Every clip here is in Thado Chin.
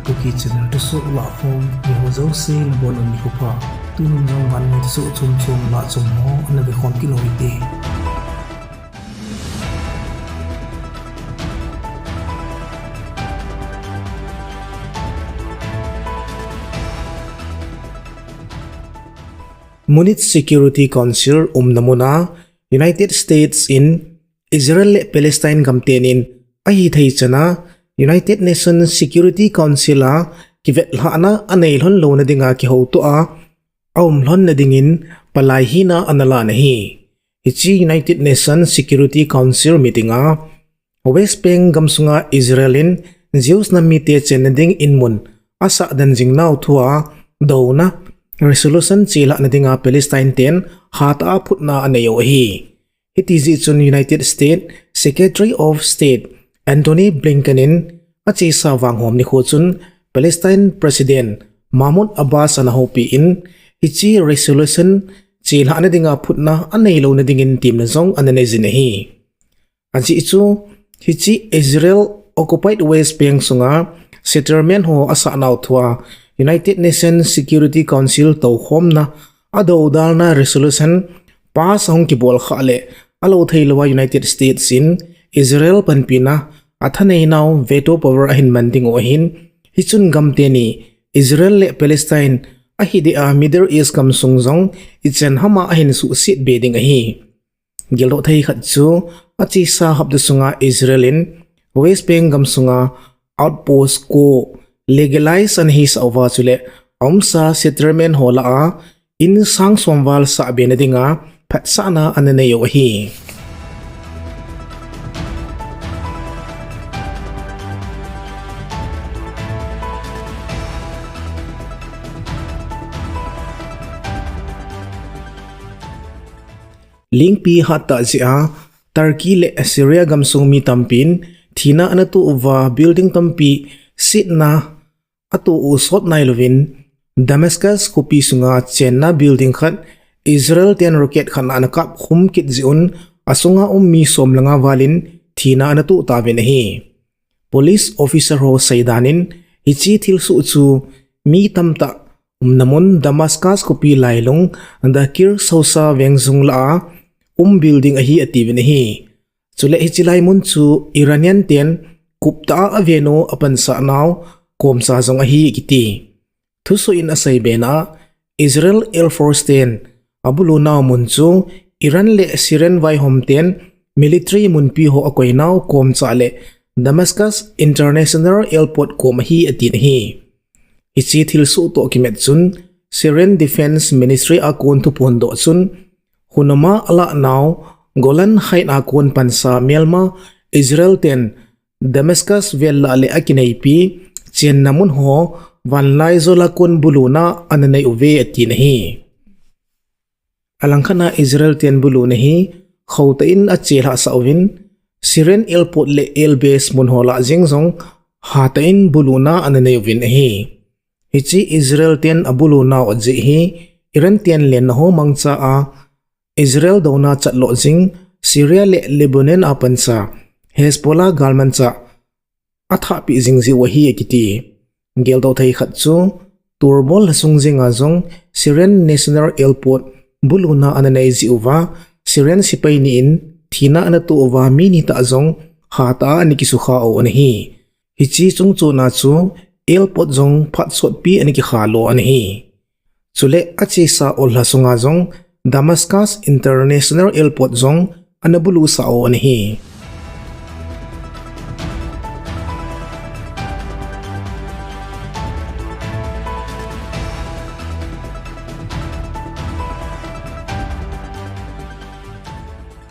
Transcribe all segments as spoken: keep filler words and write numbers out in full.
Kuki channel thusoh lahkhom, miho jouse nabonun nikho pha. Tunin jong vannoi thusoh chomchom lahchom ho ana vekhom kit u hite. Munich Security Council umna muna United States in Israel le Palestine gamtenin ahithei chana United Nations Security Council a kivetlhahna anei lhon louna dinga kihoutoa aum lhonna dingin palai hina ana lan ahi. Hiche United Nations Security Council meeting a West Bank gamsunga Israel in Jews nam mite chenna ding inmun asah den jing nau thua douna resolution chelhahna dinga Palestine ten hatah a phutna anei u ahi. Hiti jeh chun United States Secretary of State Antony Blinken in achesa vanghom nikho chun Palestine President Mahmoud Abbas ana houpi in hiche resolution chelhahna dinga phutna anei louna dingin temna jong ana nei jin ahi. Ajeh chu, hiche Israel occupied West Bank sunga settlement ho asah nau thua United Nations Security Council toukhomna adoudalna resolution pass ahung kibol khah le alou thei louva United States in Israel panpina athanei nau veto power ahin man ding u ahin, hichun gamteni Israel le Palestine ahi dia Middle East gamsung jong ichan hama ahin suhset be ding ahi. Geldoh thei khat chu achesa hapta sunga Israel in West Bank gamsunga outpost ko legalize ana hisah uva chule aumsa settlement ho lah a in sang som val sah be na dinga phatsahna ana nei u ahi. Lingpi hattah jeh a Turkey le Syria gamsung mi tampin thina ana toh uva building tampi setna atoh u sot nailouvin Damascus khopi sunga chenna building khat Israel ten rocket khatna ana kapkhum kit jeh un asunga um mi som le nga valin thina ana toh tauvin ahi. Police officer ho seidan in hiche thilsoh chu mi tamtah umna mun Damascus khopi lailung Deir Sousa vengjung lah a um building ahi atiuvin ahi. Chule hiche lai mun chu Iranian ten kuptah a avenu apansah nau komcha jong ahi kiti. Thusoh in asei bena Israel Air Force ten abulu nau mun chu Iran le Syrian vaihom ten military munpi ho akoi nau komcha le Damascus International Airport kom ahi atin ahi. Hiche thilsoh toh kimat chun Syrian Defense Ministry a kon thuphon doh chun hunama alah nau Golan Height a kon pansa melma Israel ten Damascus vel lah le akineipi chenna mun ho vanlaijol a kon buluna ana nei uve atin ahi. Alangkhat a Israel ten buluna hi khohtah in achelhah sah uvin Syrian airport le air base mun ho lah jeng jong hatah in buluna ana nei uvin ahi. Hiche Israel ten abulunau ajeh hi Iran ten lenna ho mangcha a Israel douna chatloh jing Syria le Lebanon a pansa Hezbollah galmanchah athahpeh jing jeh u ahi akiti. Geldoh thei khat chu turbol lhasung jenga jong Syrian National Airport buluna ana nei jeh uva Syrian sepai ni in thina ana toh uva mi nitah jong hatah a ana kisukha u ana hi. Hiche chungchona chu airport jong phat sotpi ana kikha lo ana hi. Chule achesa ollha sunga jong Damascus International Airport jong ana bulusah u ana hi.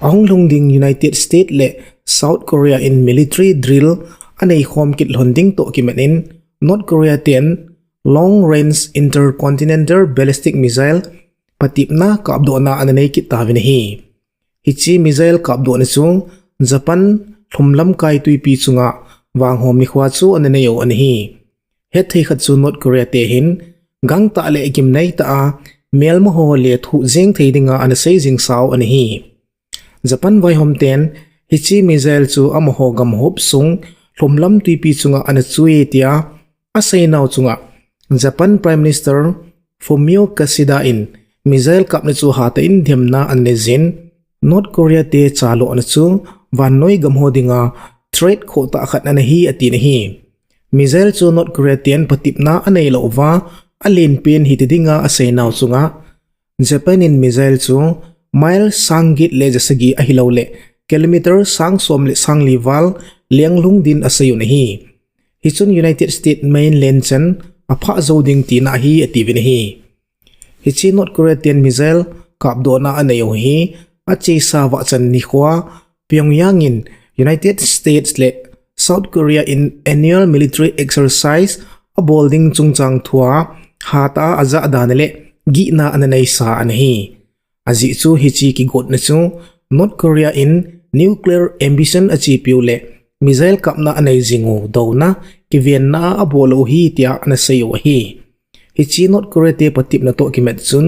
Ahung lhung ding United States le South Korea in military drill anei khom kit lhon ding toh kimat in North Korea ten Long Range Intercontinental Ballistic Missile patepna kapdohna ana nei kit tauvin ahi. Hiche missile kapdohna chu Japan lhumlamkai twipi chunga vanghom nikho a chu ana nei u ana hi. Hetthei khat chu North Korea te hin gangtah le gimneitah a melma ho lethuh jeng thei dinga ana sei jingsa u ana hi. Japan vaihom ten hiche missile chu amaho gamhop sung lhumlam twipi chunga ana chui tia aseinau chunga Japan Prime Minister Fumio Kishida in missile kapna chu hatah in demna ananei jin, North Korea te chalouna chu vannoi gam ho dinga threat khohtah khat ana hi atin ahi. Missile chu North Korea ten patepna anei lou uva, alenpen hiti dinga aseinau chunga Japan in missile chu mile sang get le jasagi ahilouleh kilometer sang som le sang li val lenglhung din asei un ahi. Hichun United States mainland chan aphah jou ding tina ahi atiuvin ahi. Hiche North Korea ten missile kapdohna anei u hi achesa vahchan nikhoa Pyongyang in United States le South Korea in annual military exercise abol ding chungchang thua hatah a ajah dan le gihna ananei sa ana hi. Ajeh chu hiche kigotna chu North Korea in nuclear ambition achepiu le missile kapna anei jing u douna kivenna a abol u hi tia ana sei u ahi. Hiche North Korea te patepna toh kimat chun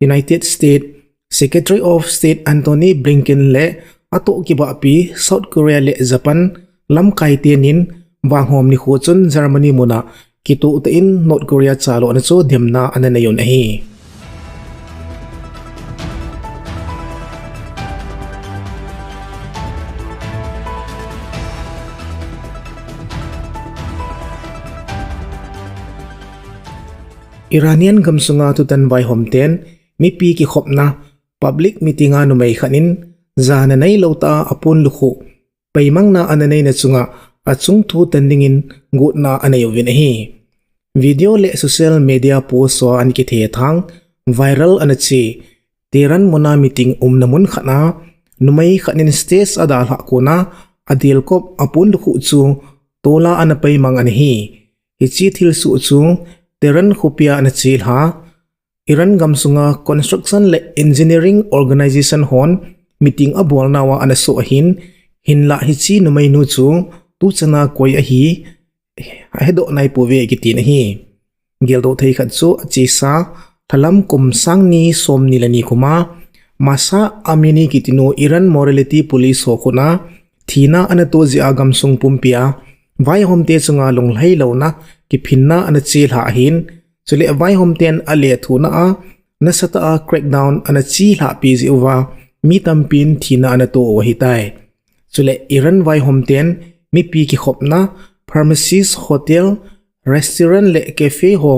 United States Secretary of State Antony Blinken le atoh kibahpi South Korea le Japan lamkai tenin vanghom nikho chun Germany muna kitoh tah in North Korea chalouna chu demna ananei un ahi. Iranian gamsunga tutan vaihom ten mipi kikhopna public meeting a numei khat in jana neilou tah a apon lukhuh peimangna ana neina chunga achung thu tan dingin gotna anei uvin ahi. Video le social media post ho ana kithethang viral ana che Tehran muna meeting umna mun khat a numei khat in stage adalhah kona adelkop apon lukhuh chu tola ana peimang ana hi. Hiche thilsoh chu Tehran khopia ana chelha Iran gamsunga construction le engineering organization hon meeting abolnauva ana soh ahin, hinlah hiche numeinu chu tuchana koi ahi ahedoh naipouve kitin ahi. Geldoh thei khat chu achesa lhalam kum sang ni som ni le ni kuma Mahsa Amini kitinu Iran morality police ho khutna thina ana toh jeh a gamsung pumpia vaihomte chunga lunglhailouna kiphinna ana chelha ahin, chule vaihomten alethuna a nasatah a crackdown ana chelhahpi jeh uva mi tampin thina ana toh u ahitai. Chule Iran vaihomten mipi kikhopna, pharmacies, hotel, restaurant le cafe ho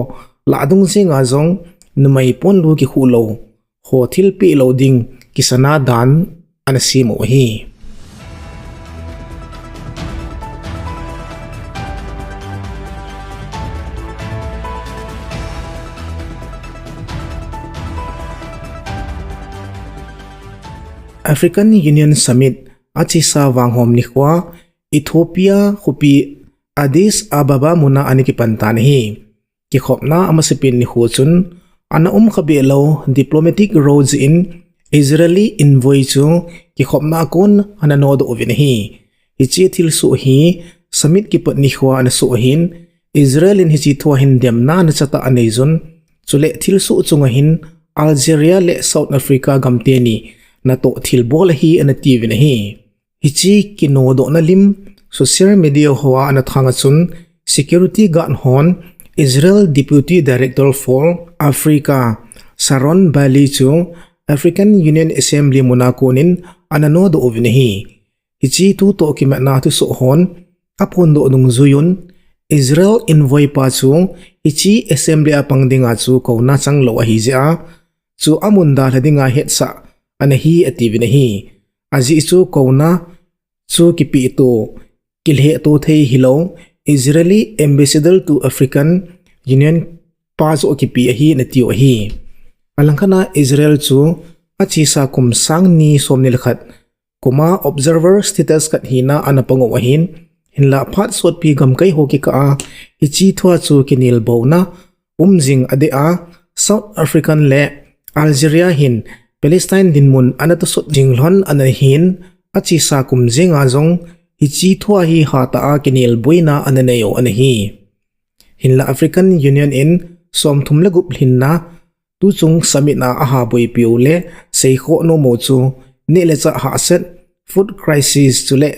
lahdung jenga jong numei ponlu kikhuhlou ho thilpeh lou ding kisana dan ana sem u ahi. African Union Summit achesa vanghom nikhoa Ethiopia khopi Addis Ababa muna ana kipan tan ahi. Kikhopna amasapen nikho chun ana umkhabeh lou diplomatic row jeh in Israeli envoy chu kikhopna a kon ana nodoh uvin ahi. Hiche thilsoh hi summit kipat nikhoa ana soh ahin, Israel in hiche thua hin demna nachatah aneiyun, chule thilsoh chunga hin Algeria le South Africa gamteni natoh thilbol ahi ana tiuvin ahi. Hiche kinodohna lim social media hoa ana thanga chun security guard hon Israel Deputy Director for Africa Sharon Bali chu African Union Assembly muna konin ana nodoh uvin ahi. Hiche thutoh kimatna thusoh hon aphondoh nungjuiyun Israel envoy pa chu hiche assembly a pang dinga chu kouna changlou ahijeh a chu amun dalha dinga hetsah ana hi atiuvin ahi. Ajeh chu kouna chu kipehto, kilhehto thei hilou Israeli Ambassador to African Union pa joh kipe ahi ana tiu ahi. Alangkhat a Israel chu achesa kum sang ni som ni le khat kuma observer status khat hina ana pang u ahin, hinlah phat sotpi gamkai ho kikah a hiche thua chu kinelbouna um jing adeh a South African le Algeria hin Palestine dinmun ana tosot jing lhon ana hin achesa kum jenga jong hiche thua hi hatah a kinelboina ana neiyu ana hi. Hinlah African Union in somthum le gup lhinna tuchung summit a aha boipiu le seikhoh nomu chu neh le chah hahsat, food crisis chule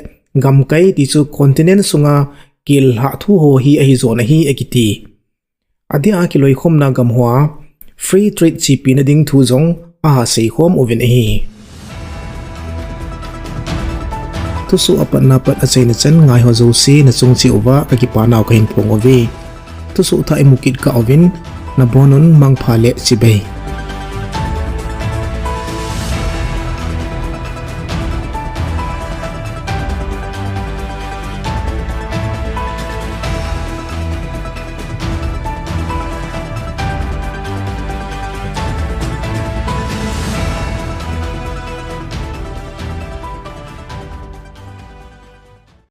gamkai ti chu continent sunga kel lhah thu ho hi ahi jon ahi akiti. Adeh a kiloikhomna gam hoa free trade chepi na ding thu jong aha seikhom uvin ahi. Thusoh apatna pat achaina chan ngai ho jouse nachung cheh uva kakipa nau kahin phong uve. Thusoh thah imu kit kah uvin, nabonun mangpha le chibai.